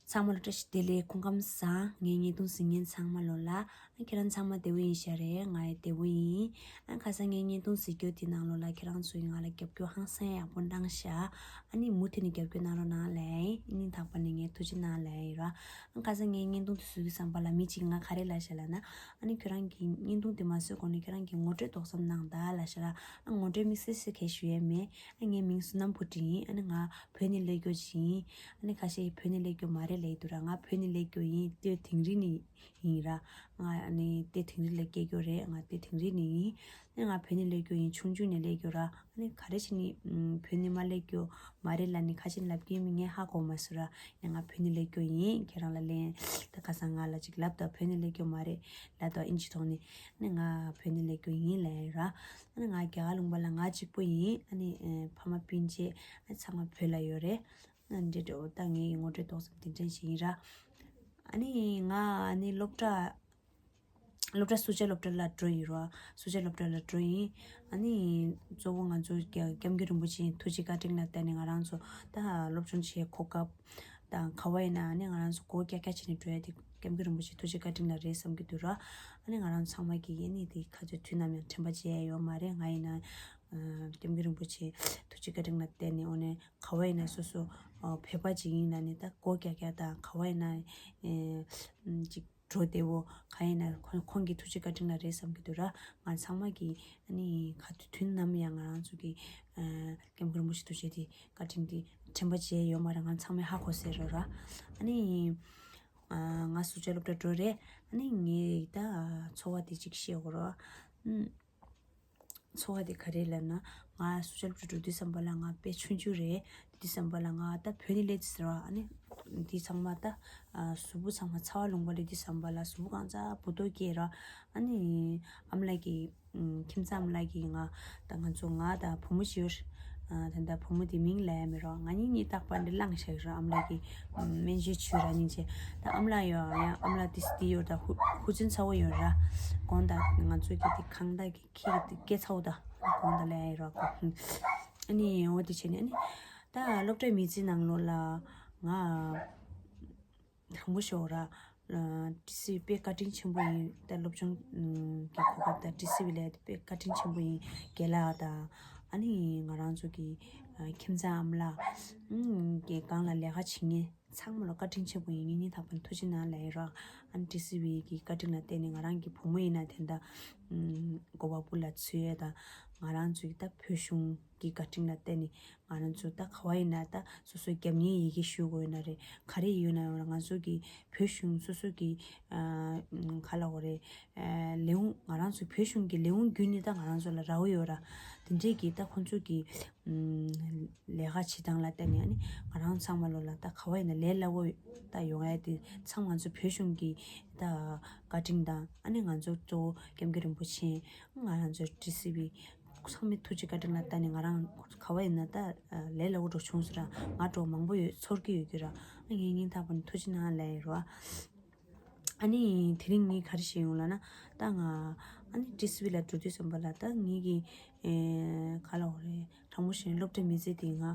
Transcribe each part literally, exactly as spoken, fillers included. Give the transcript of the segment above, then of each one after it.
ཚང་མ་ལ་བཀྲ་ཤིས་བདེ་ལེགས། སྐུ་ཁམས་བཟང་། ངའི་བརྙན་ཐུང་གཟིགས་མཁན་ཚང་མ་ལོ་ལ། ཨ་ཁྱེད་རང་ཚང་མ་བདེ་པོ་ཡིན་ཤག་རེད། ང་ཡང་བདེ་པོ་ཡིན། ཨ་ཁ་སང་ངའི་བརྙན་ཐུང་གཟིགས་རྒྱུ་དེ་ནང་ལོ་ལ་ཁྱེད་རང་ཚོ་ཡིས་ང་ལ་རྒྱབ་སྐྱོར་ཧང་སང་ཡག་པོ་གནང་ཤག་ཨ་ནི་མུ་མཐུད་ནས་རྒྱབ་སྐྱོར་གནང་རོགས་གནང་ལེ། སྙིང་ཐག་པ་ནས་ངས་ཐུགས་རྗེ་གནང་ལེ་ཡིན་ར། ཨ་ཁ་སང་ངའི་བརྙན་ཐུང་དེ་གཟིགས་དུས་ཙམ་པ་ལ་མི་གཅིག་ང་ག་རེ་ལབ་ཤག་ལབ་ན། ཨ་ནི་ཁྱོད་རང་གི་བརྙན་ཐུང་དེ་མ་བཟོས་གོང་ནས་ཁྱོད་རང་གི་ངོ་སྤྲོད་ཏོག་ཙམ་གནང་དང་ལབ་ཤག་ར། ཨ་ངོ་སྤྲོད་དམིགས་བསལ་ཞིག་གས་ཞུ་ཡས་མེད། ཨ་ངའི་མིང་བསོད་ནམས་བུ་ཁྲིད་ཡིན། ཨ་ནི་ང་བོད་ནས་སླེབས་རྒྱུ་ཅིག་ཡིན། ཨ་ནི་ཁ་ཤས་བོད་ནས་སླེབས་རྒྱུ་མ་རེད་ལབ་ཡི་འདུག་ར། ང་བོད་ནས་སླེབས་རྒྱུ་ཡིན། སྟོད་དིང་རི་ནས་ཡིན་ར། ང་ཨ་ནི་སྟོད་དིང་རི་ལ་སྐྱེས་རྒྱུ་རེད། ང་སྟོད་དིང་རི་ནས་ཡིན། ཨ་ནི་ང་བོད་ནས་སླེབས་རྒྱུ་ཡིན། ཆུང་ཆུང་ནས་སླེབས་རྒྱུ་ར། ཨ་ནི་ག་རེ་བྱས་ནས་ཨམ་བོད་ནས་མ་སླེབས་རྒྱུ་མ་རེད་ལབ་ནས་ཁ་ཤས་ལབ་ཀྱི་མི་ངས་ཧ་གོ་མ་སོང་ར། ཡང་ང་བོད་ནས་སླེབས་རྒྱུ་ཡིན། ཁྱེད་རང་ལ་ལན་ད་ཁ་སང་ང་ལ་ཅིག་ལབ་དང་། བོད་ནས་སླེབས་རྒྱུ་མ་རེད་ལབ་དང་། ཨིན་ཇི་ཐོག་ནས། ཨ་ནི་ང་བོད་ནས་སླེབས་རྒྱུ་ཡིན་ལབ་ཡ་ར། ཨ་ནི་ང་རྒྱ་གར་ལུང་པ་ལ་ང་གཅིག་པོ་ཡིན། ཨ་ནི་ཨེ་ཕ་མ་སྤུན་མཆེད་ཨ་ཚང་མ་བོད་ལ་ཡོད་རེད། ཨ་འདྲེ་འགྲོ་ད་ངའི་ངོ་སྤྲོད་ཏོག་ཙམ་དེ་འདྲ་ཞིག་ཡིན་ར། ཨ་ནི་ང་ཨ་ནི་སློབ་གྲྭ་སློབ་གྲྭ་སུ་ཇཱ་སློབ་གྲྭ་ལ་འགྲོ་ཡིན་ར། སུ་ཇཱ་སློབ་གྲྭ་ལ་འགྲོ་ཡིན། ཨ་ནི་གཙོ་བོ་ང་ཚོ་རྒྱ་སྐྱབས་མགོན་རིན་པོ་ཆེའི་ཐུགས་རྗེ་བཀའ་དྲིན་ལ་བརྟེན་ནས་ང་རང་ཚོ་ད་སློབ་སྦྱོང་བྱེད་གོ་སྐབས་དང་། ག་བ་ཡིན་ན་ཨ་ནི་ང་རང་ཚོ་སྒོ་རྒྱག་རྒྱག་བྱས་ནས་འགྲོ་ཡ་དེ་སྐྱབས་མགོན་རིན་པོ་ཆེའི་ཐུགས་རྗེ་བཀའ་དྲིན་ལ་རེད་བསམ་གྱི་འདུག་ར། ཨ་ནི་ང་རང་ཚང་མ་གིས་ཨ་ནི་དེ་ག་ཚོད་དུས་ནམ་ཡང་དྲན་པ་བརྗེད་ཡ་ཡོད་མ་རེད། ང་ཡིན་ན་ཨ་སྐྱབས་མགོན་རིན་པོ་ཆེའི་ཐུགས་རྗེ་བཀའ་དྲིན་ལ་བརྟེན་ནས་འོ་ནས་ག་བ་ཡིན་ན་སོ་སོ་ཨ་བོད་པ་ཅིག་ཡིན་ན་ནི་ད་སྒོ་རྒྱག་རྒྱག་དང་། ག་བ་ཡིན་ན་ཨེ་ཅིག་འགྲོ་བདེ་བོ་ག་ཡིན་ན་ཁོང་ཁོང་གི་ཐུགས་རྗེ་བཀའ་དྲིན་ལ་རེད་བསམ་གྱི་འདུག་ར། ང་ཚང་མ་གིས་ཨ་ནི་ག་དུས་དུས་ནམ་ཡང་ང་རང་ཚོ་གི་ཨ་སྐྱབས་མགོན་རིན་པོ་ཆེ་ཐུགས་རྗེ་དེ་བཀའ་དྲིན་དེ་དྲན་པ་བརྗེད་ཡོད་མ་རེད། ང་ཚང་མས་ཧ་གོ་ཟེར་རོ་ར། ཨ་ནི་ཨ་ང་སུ་ཇཱ་སློབ་གྲྭ་འགྲོ་རེད། ཨ་ནི་ངས་ད་ཚོར་བ་དེ་གཅིག་བཤད་དགོས་རོ། ཨུམ། ཚོར་བ་དེ་ག་རེ་ལབ་ན། ང་སུ་ཇཱ་སློབ་གྲྭ་འགྲོ་དུས་ཙམ་པ་ལ་ང་དཔེ་ཆུང་ཆུང་རེད། དེ་དུས་ཙམ་པ་ལ་ང་ད་བོད་ནས་སླེབས་ཟེར་བ། ཨ་ནི་དེ་ཚང་མ་ད་ཨ་གཟུགས་པོ་ཚང་མ་ཚ་བ་ལུང་པ་ལ། དེ་དུས་ཙམ་པ་ལ་གཟུགས་པོ་གང་ཚ་སྦུ་ཏོ་སྐྱེས་ར། ཨ་ནི་ཨམ་ལགས་ཀྱིས་ཨམ་ཁྱིམ་ཚང་ཨམ་ལགས་ཀྱིས་ང་ད་ང་ཚོ་ང་དང་བུ་མོ་ཞིག་ཡོད། ཨ་ད་ད་བུ་མོ་དེ་མིང་ལབ་ཡ་མེད་རོགས། ང་གཉིས་གཉིས་རྟག་པར་འདི་བླངས་བཞག་ར། ཨམ་ལགས་ཀྱིས་ཨམ་སྨན་བཅོས་བྱོས་ར་སྙིང་རྗེ། ད་ཨམ་ལགས་ཡོད་ཡང་ཨམ་ལགས་དེ་དེ་ཡོད་ད་ཧུ་ཧུར་བརྩོན་ཚ་བོ་ཡོད་ར། དགོངས་དག་ང་ཚོ་གི་དེ་ཁང་བདག་གི་ཁྱི་གི་སྐད་ཚ་བོ་ད་དགོངས་དག་ལས་ཡ་རོགས། ཨ་ནི་འོ་དེ་བྱས་ནས་ཨ་ནི་ད་སློབ་གྲྭའི་མི་ཚེ་ནང་ལོགས་ལ་ང་དང་པོ་ཞོག་ར། ཨ་ཊི་སི་ཝི་དཔེ་བཀའ་དྲིན་ཆེན་པོ་ཡིན། ད་སློབ་སྦྱོང་ཨ་གི་གོ་སྐབས་ད་ཊི་སི་ཝི་ལ་དཔེ་བཀའ་དྲིན་ཆེན་པོ་ཡིན། རྒན་ལགས་དང་ཨ་ནི་ང་རང་ཚོ་གི་ཨ་ཁྱིམ་ཚང་ཨམ་ལགས་ཨ་གི་སྒང་ལ་ལས་ཀ་བྱེད་མཁན་ཚང་མ་ལ་བཀའ་དྲིན་ཆེན་པོ་ཡིན། ངས་སྙིང་ཐག་པ་ནས་ཐུགས་རྗེ་གནང་ལབ་ཡ་རོགས། ཨ་ནི་ཊི་སི་ཝི་གི་བཀའ་དྲིན་ལ་བརྟེན་ནས་ང་རང་གི་བུ་མོ་ཡིན་ན་དེ་འདྲ་ཨ་གོ་བ་སྤུ་ལ་ཚུད་ཡས་དང་། ང་རང་ཚོ་གི་ད་བོད་གཞུང་གི་བཀའ་དྲིན་ལ་བརྟེན་ནས་ང་རང་ཚོ་ད་ག་བ་ཡིན་ན་ད་སོ་སོའི་རྒྱབ་གཉེར་ཡི་གེ་ཞུ་དགོས་ཡོད་ན་རེད། ག་རེ་ཡོད་ན་ཡོད་ན་ང་ཚོ་གི་བོད་གཞུང་སོ་སོ་གི་ཨ་ག་ལབ་དགོས་རེད། ཨ་ལས་ཁུངས་ང་རང་ཚོ་བོད་གཞུང་གི་ལས་ཁུངས་བརྒྱུད་ནས་ད་ང་རང་ཚོ་ལ་རག་གི་ཡོད་ར། དེ་འདྲས་ཀྱི་ད་ཁོང་ཚོ་གི་ཨ་ལས་ཀ་བྱེད་སྟངས་ལ་བརྟེན་ནས་ཨ་ནི་ང་རང་ཚང་མ་ལོ་ལ་ད་ག་བ་ཡིན་ན་ལས་སླ་བོ་ད་ཡོང་ཡ་དེ་ཚང་མ་ང་ཚོ་བོད་གཞུང་གི་ད་བཀའ་དྲིན་དང་། ཨ་ནི་ང་ཚོ་གཙོ་བོ་སྐྱབས་མགོན་རིན་པོ་ཆེ། ང་རང་ཚོ་ཊི་སི་ཝི་ཚང་མའི་ཐུགས་རྗེ་བཀའ་དྲིན་ལ་བརྟེན་ནས་ང་རང་ག་བ་ཡིན་ན་ད་ལས་སླ་བོ་འགྲོ་བྱུང་ཟེར་ར། ང་འགྲོ་མང་པོ་ཡོད་ཚོར་གྱི་ཡོད་ཀྱི་ར། ངས་སྙིང་ཐག་པ་ནས་ཐུགས་རྗེ་གནང་ལབ་ཡོད་ར། ཨ་ནི་དེ་རིང་ངས་ག་རེ་བཤད་ཡོང་ལབ་ན། ད་ང་ཨ་ནི་ཊི་སི་ཝི་ལ་འགྲོ་དུས་ཙམ་པ་ལ་ད་ངེད་ཀྱི་ཨེ་ག་ལབ་དགོས་རེད། དྲང་པོ་བཤད་ན་སློབ་གྲྭའི་མི་ཚེ་དེ་ང་ཨ་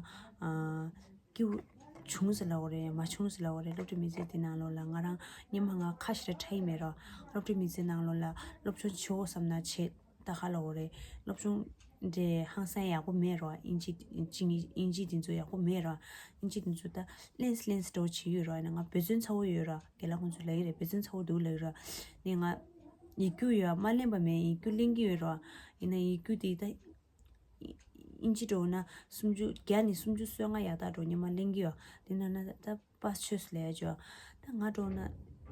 སྐྱིད་པོ་བྱུང་ཟེར་ལབ་དགོས་རེད། མ་བྱུང་ཟེར་ལབ་དགོས་རེད། སློབ་གྲྭའི་མི་ཚེ་དེ་ནང་ལོགས་ལ་ང་རང་སྔོན་མ་ང་ཁ་ཞེ་དྲག་ཁྲ་ཡི་མེད་ར། སློབ་གྲྭའི་མི་ཚེ་ནང་ལོགས་ལ་སློབ་སྦྱོང་བྱེད་དགོས་བསམ་ན་བྱེད། ད་ག་ལབ་དགོས་རེད། སློབ་སྦྱོང་འདྲ་ཧང་སང་ཡག་པོ་མེད་ར། དབྱིན་ཇི་དབྱིན་ཇི་དབྱིན་ཇི་དེ་ཚོ་ཡག་པོ་མེད་ར། དབྱིན་ཇི་དེ་ཚོ་ད་ལེན་ལེན་འགྲོ་བྱེད་ཡོད་ར། ཡིན་ན་ང་འབད་བརྩོན་ཚ་བོ་ཡོད་ར། རྒན་ལགས་ཁོང་ཚོ་ལབ་ཀྱི་རེད། འབད་བརྩོན་ཚ་བོ་འདུག་ལབ་ཀྱི་ར། ནས་ང་ཡིག་རྒྱུགས་ཡོད་མ་ལེན་པ་མེད། ཡིག་རྒྱུགས་ལེན་གྱི་ཡོད་ར། ཡིན་ན་ཡིག་རྒྱུགས་དེ་ད་དབྱིན་ཇི་འགྲོ་ན་སུམ་ཅུ་བརྒྱ་ནས་སུམ་ཅུ་སོ་ལྔ་ཡག་ཐག་འགྲོ་ཉི་མ་ལེན་གྱི་ཡོད། དེ་ན་ན་ད་པཱས་ཆོས་སུ་ལས་ཅོ། ད་ང་འགྲོ་ན་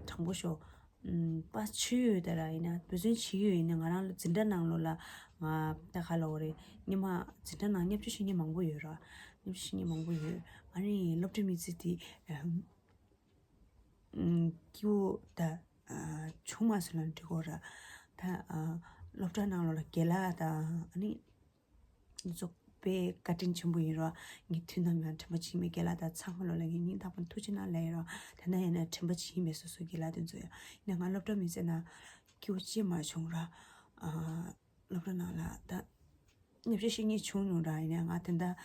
དྲང་པོ་ཤོ། ཨམ་པཱས་ཆོས་ཡོད་ད་ར། ཡིན་ན་འབད་བརྩོན་བྱེད་ཀྱི་ཡོད། ཡིན་ན་ང་རང་ལ་འཛིན་གྲྭ་ནང་ལོགས་ལ་ང་ད་ག་ལབ་དགོས་རེད། ཉི་མ་འཛིན་གྲྭ་ནང་བརྙས་བཅོས་བྱེད་མཁན་མང་པོ་ཡོད་ར། བརྙས་བཅོས་བྱེད་མཁན་མང་པོ་ཡོད། ཨ་ནི་སློབ་གྲྭའི་མི་ཚེ་དེ་ཨམ་ཨམ་སྐྱིད་པོ་ད་ཨ་བྱུང་མ་སོང་ན་འགྲིག་གོ་ར། ད་ཨ་སློབ་གྲྭ་ནང་ལོགས་ལ་རྒན་ལགས་དང་ཨ་ནི་ཚོགས་པའི་བཀའ་དྲིན་ཆེན་པོ་ཡིན་རོགས། ངས་དུས་ནམ་ཡང་དྲན་པ་བརྗེད་མེད། རྒན་ལགས་དང་ཚང་མ་ལོ་ལ་ངས་སྙིང་ཐག་པ་ནས་ཐུགས་རྗེ་གནང་ལབ་ཡིན་རོགས། ད་ལྟ་ཡིན་ན་དྲན་པ་བརྗེད་མེད་སོ་སོ་རྒན་ལགས་དེ་ཚོ་ཡང་། ཡིན་ན་ང་སློབ་གྲྭ་མི་ཚེ་ན་སྐྱིད་པོ་ཅིག་མ་བྱུང་ར། ཨ་སློབ་གྲྭ་ནང་ལ་ད་བརྙས་བཅོས་བྱེད་མཁན་བྱུང་མྱོང་ར། ཡིན་ན་ང་དེ་འདྲ་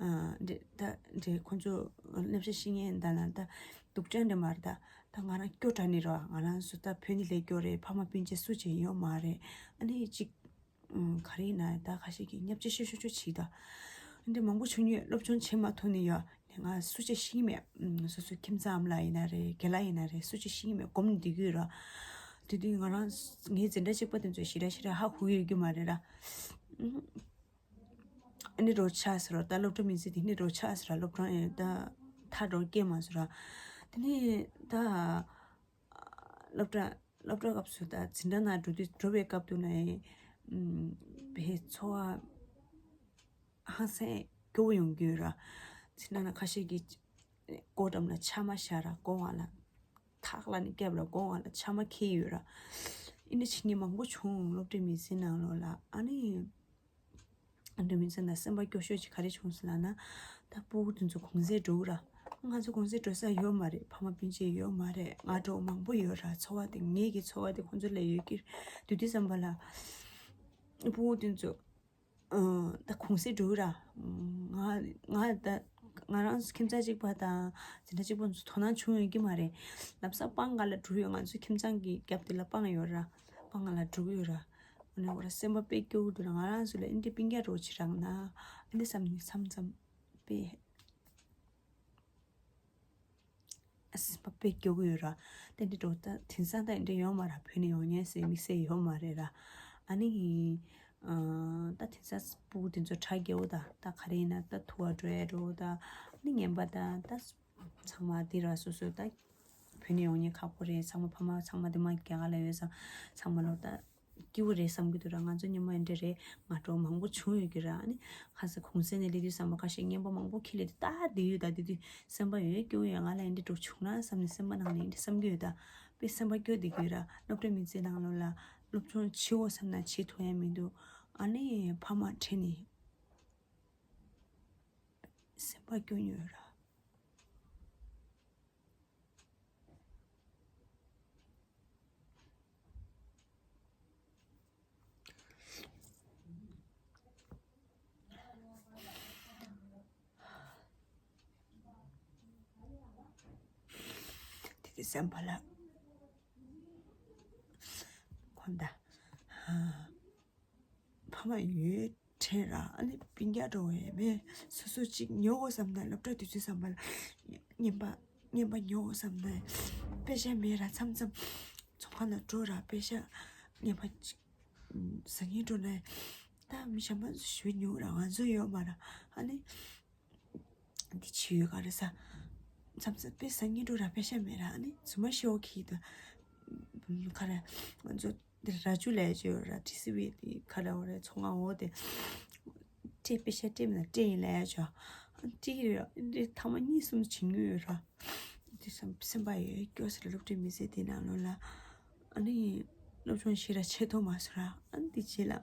འདྲེ་ད་འདྲེ་ཁོ་ཚོ་སློབ་བྱ་ཤེས་མཁན་ད་ན་ད་སྡུག་ཅག་འདྲེ་མ་རེད། ད་ད་ང་རང་སྐྱོ་དྲགས་ནི་ར། ང་རང་སུ་ད་བོད་ནི་ལས་སྐྱོ་རེད། ཕ་མ་སྤུན་མཆེད་སུ་ཅིག་ཡོད་མ་རེད། ཨ་ནི་ཅིག་ག་རེ་ཡིན་ན་ད་ཁ་ཤས་ཀྱིས་བརྙས་བཅོས་ཤོད་ཤོད་ཤོད་བྱེད་ད། འདྲེ་མང་པོ་བྱུང་ཡོད། སློབ་སྦྱོང་བྱེད་མ་ཐུབ་ནི་ཡོད། ང་སུ་ཅིག་ཤེས་ཀྱི་མེད། སོ་སོའི་ཁྱིམ་ཚང་ཨ་མ་ལགས་ཡིན་ན་རེད། རྒན་ལགས་ཡིན་ན་རེད། སུ་ཅིག་ཤེས་ཀྱི་མེད། སྒོམ་ནས་སྡོད་ཀྱི་ཡོད་ར། དེ་དུས་ང་རང་ངའི་འཛིན་གྲྭ་གཅིག་པ་དེ་ཚོས་ཞེ་དྲག་ཞེ་དྲག་ཧ་གོ་ཡོད་ཀྱི་མ་རེད་ར། ཨ་ནི་རོགས་ཆགས་ཟེར་རོ། ད་སློབ་གྲྭ་མི་ཚེ་དེ་ནི་རོགས་ཆགས་ཟེར་ར། སློབ་གྲྭ་ཡང་ད་ཐག་རོགས་སྐྱེལ་མ་ཟེར་ར། དེ་ནི་ད་སློབ་གྲྭ་སློབ་གྲྭ་སྐབས་སུ་ད་འཛིན་གྲྭ་ནང་འགྲོ་དུས་འགྲོ་བའི་སྐབས་དུ་ནས་བའི་འཚོ་བ་ཧང་སང་སྐྱོ་བོ་ཡོང་གི་ཡོད་ར། འཛིན་གྲྭ་ནང་ཁ་ཤས་ཀྱིས་སྒོ་འགྲམ་ལ་ཆང་མ་བཞག་ར། སྒོ་སྒང་ལ་ཐག་ལ་ནི་རྒྱབ་ལ་སྒོ་སྒང་ལ་ཆང་མ་འཁྱེར་ཡོད་ར། ཨི་འདྲ་བྱེད་མཁན་མང་པོ་བྱུང་། སློབ་གྲྭའི་མི་ཚེ་ནང་ལོགས་ལ། ཨ་ནི་ཨ་འདྲ་མི་ཚེ་ནང་སེམས་པ་སྐྱོ་ཤོས་ཅིག་ག་རེ་བྱུང་སོང་ལབ་ན། ད་སྤུ་གུ་དེ་ཚོ་གུང་སེང་འགྲོ་གི་ར། ང་ཚོ་གུང་སེང་འགྲོ་ས་ཡོད་མ་རེད། ཕ་མ་སྤུན་མཆེད་ཡོད་མ་རེད། ང་འདྲ་བོ་མང་པོ་ཡོད་ར། འཚོ་བ་དེ་ངེད་ཀྱི་འཚོ་བ་དེ་ཁོང་ཚོ་ལ་ཡོད་ཀྱི་དུས་དུས་ཙམ་པ་ལ་སྤུ་གུ་དེ་ཚོ་ཨ་ད་གུང་སེང་འགྲོ་གི་ར། ང་ང་ད་ང་རང་ཁྱིམ་ཚང་གཅིག་པ་དང་འཛིན་གྲྭ་གཅིག་པ་ཚོ་དོ་སྣང་བྱུང་ཡོད་ཀྱི་མ་རེད། ལམ་སང་སྤང་ཁ་ལ་འགྲོ་ཡོད། ང་ཚོ་ཁྱིམ་ཚང་གི་རྒྱབ་དེ་ལ་སྤང་ཡོད་ར། སྤང་ཁ་ལ་འགྲོ་གི་ཡོད་ར། འོ་ན་འོ་ར་སེམས་པ་དཔེ་སྐྱོ་གི་འདུག་ར། ང་རང་ཚོ་ལ་ཨིན་དྲི་སྤུན་ཀྱག་རོགས་བྱེད་རག་ན་ཨིན་དྲི་བསམ་ནས་མཚམས་མཚམས་དཔེ། ཨ་སེམས་པ་དཔེ་སྐྱོ་གི་ཡོད་ར། ཏན་ཏན་འགྲོ་ད་དེང་སང་ད་ཨིན་དྲི་ཡོད་མ་ར། བོད་ནས་ཡོང་མཁན་ཟེར་དམིགས་བསལ་ཡོད་མ་རེད་ར། ཨ་ནི་ཨ་ད་དེང་སང་སྤུ་གུ་དེ་ཚོ་དྲ་རྒྱའོ་ད་ད་ག་རེ་ཡིན་ན་ད་ཐུ་བ་འགྲོ་ཡ་འགྲོ་ད། ཨ་ནི་ངན་པ་ད་ད་ཚང་མ་དེ་ར་སོ་སོ་ད་བོད་ནས་ཡོང་མཁན་ཁག་པོ་རེད། ཚང་མ་ཕ་མ་ཚང་མ་དེ་མ་རྒྱ་གར་ལ་ཡོད་ཙང་ཚང་མ་ལོ་ད་སྐྱིད་པོ་རེད་བསམ་གྱི་འདུག་ར། ང་ཚོ་སྔོན་མ་འདི་འདྲ་རེད། ང་འདྲ་བོ་མང་པོ་བྱུང་ཡོད་ཀྱི་ར། ཨ་ནི་ཁ་སང་གུང་སེང་ནས་སླེབས་དུས་ཙམ་པ་ཁ་ཤས་ངན་པ་མང་པོ་ཁྱེར་སླེབས་དུས་ད་དེ་ཡོད་ད། དེ་དུས་སེམས་པ་ཡོད་སྐྱོ་ཡོད། ང་ལ་འདི་འདྲ་བྱུང་ན་བསམ་ནས་སེམས་པ་ནང་ནས་འདི་བསམ་གྱི་ཡོད་ད། དཔེ་སེམས་པ་སྐྱོ་བསྡད་ཀྱི་ཡོད་ར། སློབ་གྲྭ་མི་ཚེ་ནང་ལོགས་ལ་སློབ་སྦྱོང་བྱེད་འོ་བསམ་ན་བྱེད་ཐུབ་ཡ་མི་འདུག་ཨ་ནི་ཕ་མ་དྲན་ནས་སེམས་པ་སྐྱོ་ཡོད་ར། དེ་དུས་སེམས་པ་ལ་ཁོང་ད་ཕ་མ་ཡོད་དྲན་ར། ཨ་ནི་སྤུན་ཀྱག་འགྲོ་བའི་མེད། སོ་སོ་གཅིག་ཉོ་དགོས་བསམ་ན་སློབ་གྲྭ་དུས་ཚོད་བསམ་པ་ལ་རྔན་པ་རྔན་པ་ཉོ་དགོས་བསམ་ན་པེ་ཤ་མེད་ར། མཚམས་མཚམས་ཚོང་ཁང་ལ་འགྲོ་ར། པེ་ཤ་རྔན་པ་ཅིག་ཟ་མཁན་འགྲོ་ན་ད་མི་གཞན་པ་ཚོ་ཞུ་ཉོ་ར། ང་ཚོ་ཡོད་མ་ར། ཨ་ནི་འདི་ཆི་ཡོད་ག་རེ་ཟ། མཚམས་མཚམས་པེ་ཟ་སྙིང་འདོད་ར་པེ་ཤ་མེད་ར། ཨ་ནི་རྫུན་མ་ཤོད་ཁྱི་དང་། ག་རེ། ང་ཚོ་འདིར་ར་ཅུ་ལས་ཅི་ཡོད་ར། ཊི་སི་ཝི་དེ་ག་རེ་འོ་རེ་ཚོང་ཁང་འོ་དེ། སྤྲད་པེ་ཤ་སྤྲད་མེད་ན་སྤྲད་ཡིན་ལས་ཅོ། སྤྲད་ཡིན་ར། འདི་ཐ་མ་གཉིས་གསུམ་བྱིན་ཡོད་ར། འདི་བསམ་སེམས་པ་ཡོད་སྐྱོ་ཟེར་སློབ་གྲྭའི་མི་ཚེ་དེ་ནང་ལོགས་ལ། ཨ་ནི་སློབ་སྦྱོང་ཞིག་ར་ཆེ་མཐོང་མ་སོང་ར། ཨ་ནི་དེ་རྗེས་ལ།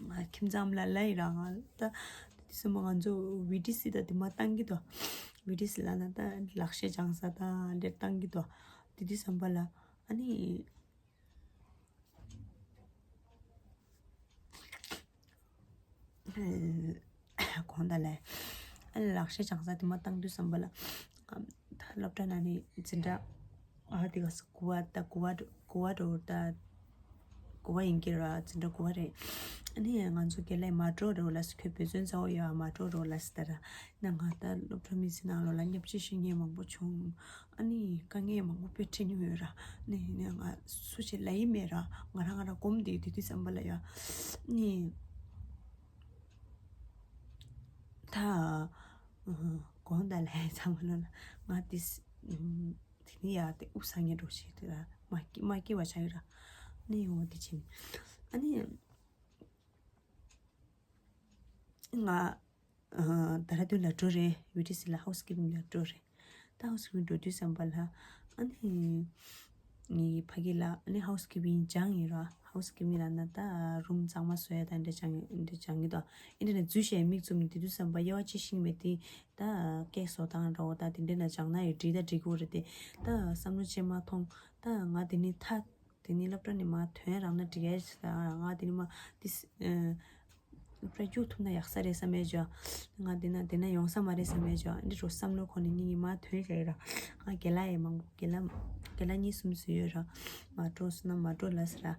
ང་ཁྱིམ་ཚང་ལ་ལ་ཡི་ར་ང་ད་དེ་སོ་མ་ང་ཚོ་བི་ཌི་སི་ད་དེ་མ་བཏང་གི་དོ། བི་ཌི་སི་ལ་ན་ད་ལག་ཤེས་སྦྱང་ས་ད་འདྲེ་བཏང་གི་དོ། དེ་དུས་བསམ་པ་ལ་ཨ་ནི་གོང་ད་ལ་ཨ་ནི་ལག་ཤེས་སྦྱང་ས་དེ་མ་བཏང་དུས་བསམ་པ་ལ་ད་སློབ་གྲྭ་ན་ནི་འཛིན་གྲྭ་ཨ་དེ་ག་ས་དགུ་པ་ད་དགུ་པ་དགུ་པ་འགྲོ་ད། དགུ་པ་ཡིན་གྱི་ར། འཛིན་གྲྭ་དགུ་པ་རེད། ཨ་ནི་ང་ཚོ་རྒན་ལགས་མ་འགྲོ་རེ་བ་ལ་སི་ཁོས་འབད་བརྩོན་ཚ་བོ་ཡོད་མ་འགྲོ་རེ་བ་ལ་སི་ད་ར། ན་ང་ད་སློབ་གྲྭ་མི་ཚེ་ནང་ལོགས་ལ་བརྙས་བཅོས་ཤེས་མཁན་མང་པོ་བྱུང་། ཨ་ནི་དཀའ་ངལ་མང་པོ་དཔེ་འཕྲད་མྱོང་ཡོད་ར། ནི་ནི་ང་སུ་ཞིག་ལ་ཡིན་མེད་ར། ང་རང་ང་རང་སྒོམ་བསྡད་དུས་དུས་བསམ་པ་ལ་ཡ། ནི་ད་གོང་ད་ལས་ཚང་མ་ལོ་ལ་ང་དེ། དེ་ནི་ཡ་དེ་དབུ་སང་ངེ་འགྲོ་ཞིག་དེ་ལ་མ་སྐྱེ་མ་སྐྱེ་བ་ཆགས་ཡོད་ར། ནི་ཡོང་བ་དེ་ཕྱིན། ཨ་ནི་ང་ད་ར་དུ་ལ་འགྲོ་རེད། བི་ཊི་སི་ལ་ཧའུ་སི་ཀིབ་པིང་ལ་འགྲོ་རེད། ད་ཧའུ་སི་ཀིབ་པིང་འགྲོ་དུས་བསམ་པ་ལ་ཨ་ནི་ངའི་ཕ་གི་ལ་ཨ་ནི་ཧའུ་སི་ཀིབ་པིང་སྦྱང་ཡིན་ར། ཧའུ་སི་ཀིབ་པིང་ལ་ན་ད་རུམ་གཙང་མ་བཟོ་ཡ་ད་འདྲ་སྦྱང་འདྲ་སྦྱང་གི་དོ། ཨེ་འདྲ་ན་འཛུལ་ཞེས་མིག་བཙུམ་ནས་དེ་དུས་བསམ་པ་དབྱེ་བ་ཕྱེ་ཤེས་མེད་དེ། ད་ཀེག་བཟོ་སྟངས་འདྲ་བོ་ད་དེ་འདྲ་ན་སྦྱང་ན་ཡོད་འགྲིག་ད་འགྲིག་གི་རེད་དེ། ད་བསམ་བློ་ཅན་མ་མཐོང་། ད་ང་དེ་ནི་ཐ་དེ་ནི་སློབ་གྲྭ་ནས་མ་ཐོན་རང་ན་འགྲིག་ཡ་ཞིག་ད་ང་དེ་ནི་མ་དེ་ཨ་ སློབ་གྲྭ་བཅུག་ཐུབ་ན་ཡག་ས་རེད་བསམ་པའི་ཅོ། ང་དེ་ན་དེ་ན་ཡོང་ས་མ་རེད་བསམ་པའི་ཅོ། འདི་འགྲོ་བསམ་བློ་ཁོ་ནས་ངས་ཉི་མ་ཐོན་བྱས་ར། ང་རྒན་ལགས་ཡས་མང་པོ་རྒན་ལགས་རྒན་ལགས་གཉིས་གསུམ་ཟིན་ཡོད་ར། མ་འགྲོ་སོང་ན་མ་འགྲོ་ལབ་ཟེར་ར།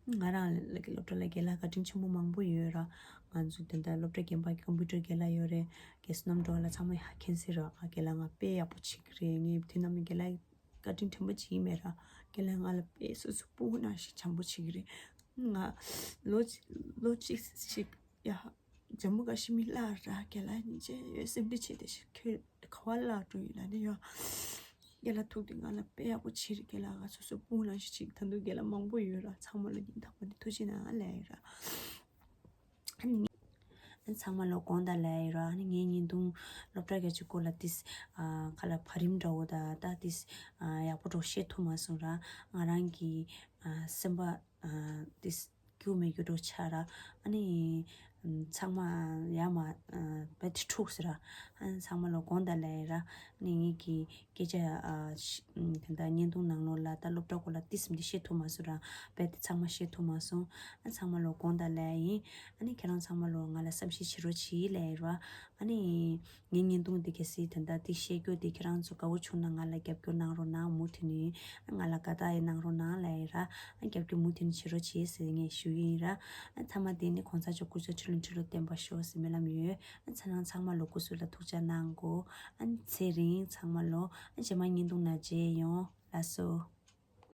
ང་རང་ལ་སློབ་གྲྭ་ལ་རྒན་ལགས་བཀའ་དྲིན་ཆེན་པོ་མང་པོ་ཡོད་ར། ང་ཚོ་དེ་འདྲ་སློབ་གྲྭ་རྒན་པ་ཀམ་པུ་ཊར་རྒན་ལགས་ཡོད་རེད། རྒན་བསོད་ནམས་སྒྲོལ་ལགས་ཚང་མ་ཧ་མཁྱེན་གསལ་ར། ང་རྒན་ལགས་ང་དཔེ་ཡག་པོ་བྱེད་ཀྱི་རེད། ངས་དེ་ནམ་རྒན་ལགས་བཀའ་དྲིན་དྲན་པ་ཅིག་ཡིན་མེད་ར། རྒན་ལགས་ང་ལ་དཔེ་སོ་སོ་སྤུ་གུ་ནང་བཞིན་བྱམས་པོ་བྱེད་ཀྱི་རེད། ང་ལོ་གཅིག་ལོ་གཅིག་ཅིག་ཡ་ཇམ་མུ་ཀ་ཤི་མིར་བརླགས་ར། རྒན་ལགས་ཉིན་བྱེད་ཡོད་སེམས་ཁྲལ་བྱས་ཏེ་ཤི་ཁྱོད་ག་བ་བརླག་འགྲོ་ཡིན་ལ་ནི་ཡོ། རྒན་ལགས་ཐུག་དུས་ང་ལ་དཔེ་ཡག་པོ་བྱེད་རེད། རྒན་ལགས་ང་སོ་སོ་སྤུ་གུ་ནང་བཞིན་བྱེད་ད་དུང་རྒན་ལགས་མང་པོ་ཡོད་ར། ཚང་མ་ལ་སྙིང་ཐག་པ་ནས་ཐུགས་རྗེ་གནང་ལབ་ཡོད་ར། ཨ་ནི་ངས་ཚང་མ་ལ་དགོངས་དག་ལབ་ཡོད་ར། ཨ་ནི་ངའི་བརྙན་ཐུང་སློབ་གྲྭ་བརྒྱད་ཅུ་སྐོར་ལ་ཏིས་ཨ་ཁ་ལ་བར་རིམ་འདྲ་བོ་ད་ད་ཏིས་ཨ་ཡག་པོ་འགྲོ་བཤད་ཐུབ་མ་སོང་ར། ང་རང་གི་ཨ་སེམས་པ་ཨ་ཏིས་སྐྱུག་མེད་རྒྱུ་འགྲོ་ཆགས་ར། ཨ་ནི་ཚང་མ་ཡ་མ་ཨ་བེད་འཁྲུགས་ཟེར་ར། ཨ་ནི་ཚང་མ་ལ་དགོངས་དག་ལབ་ཡོད་ར། ཨ་ནི་ངེད་ཀྱི་སྐད་ཆ་ཨ་ཤི་ཨམ་དེ་འདྲ་བརྙན་ཐུང་ནང་ལོགས་ལ་ད་སློབ་གྲྭ་སྐོར་ལ་ཏིས་མི་འདི་བཤད་ཐུབ་མ་སོང་ར། རྦད་དེ་ཚང་མ་བཤད་ཐུབ་མ་སོང་། ཨ་ཚང་མ་ལོ་དགོངས་དག་ལབ་ཡིན། ཨ་ནི་ཁྱེད་རང་ཚང་མ་ལོ་ང་ལ་བསམ་ཤེས་བྱེད་རོགས་གྱིས་ལབ་ཡིན་ར། ཨ་ནི་ངའི་བརྙན་ཐུང་འདི་གལ་སྲིད་དེ་འདྲ་ཏིས་བཤད་རྒྱུ་འདི་ཁྱེད་རང་ཚོ་དགའ་བོ་བྱུང་ན་ང་ལ་རྒྱབ་སྐྱོར་གནང་རོགས་གནང་། མུ་མཐུད་ནས་ང་ལ་དགའ་རྟགས་ཡི་གནང་རོགས་གནང་ལབ་ཡིན་ར། ཨ་རྒྱབ་སྐྱོར་མུ་མཐུད་ནས་བྱེད་རོགས་གྱིས་ཟེར་ངས་ཞུ་ཡིན་ར། ཨ་མཐའ་མ་དེ་ནི་གོང་ས་མཆོག་སྐུ་ཚེ་ཁྲི་ལོ་ཁྲི་ལོ་བརྟན་པར་ཤོག་ཟེར་སྨོན་ལམ་ཡོད། ཨ་ཚ་ནང་ཚང་མ་ལོ་སྐུ་གཟུགས་ལ་ཐུགས་ཅག་གནང་གོ། ཨ་ཚེ་རིང་ཚང་མ་ལོ། ཨ་རྗེས་མ་བརྙན་ཐུང་ནང་མཇལ་ཡོང་། ལགས་སོ།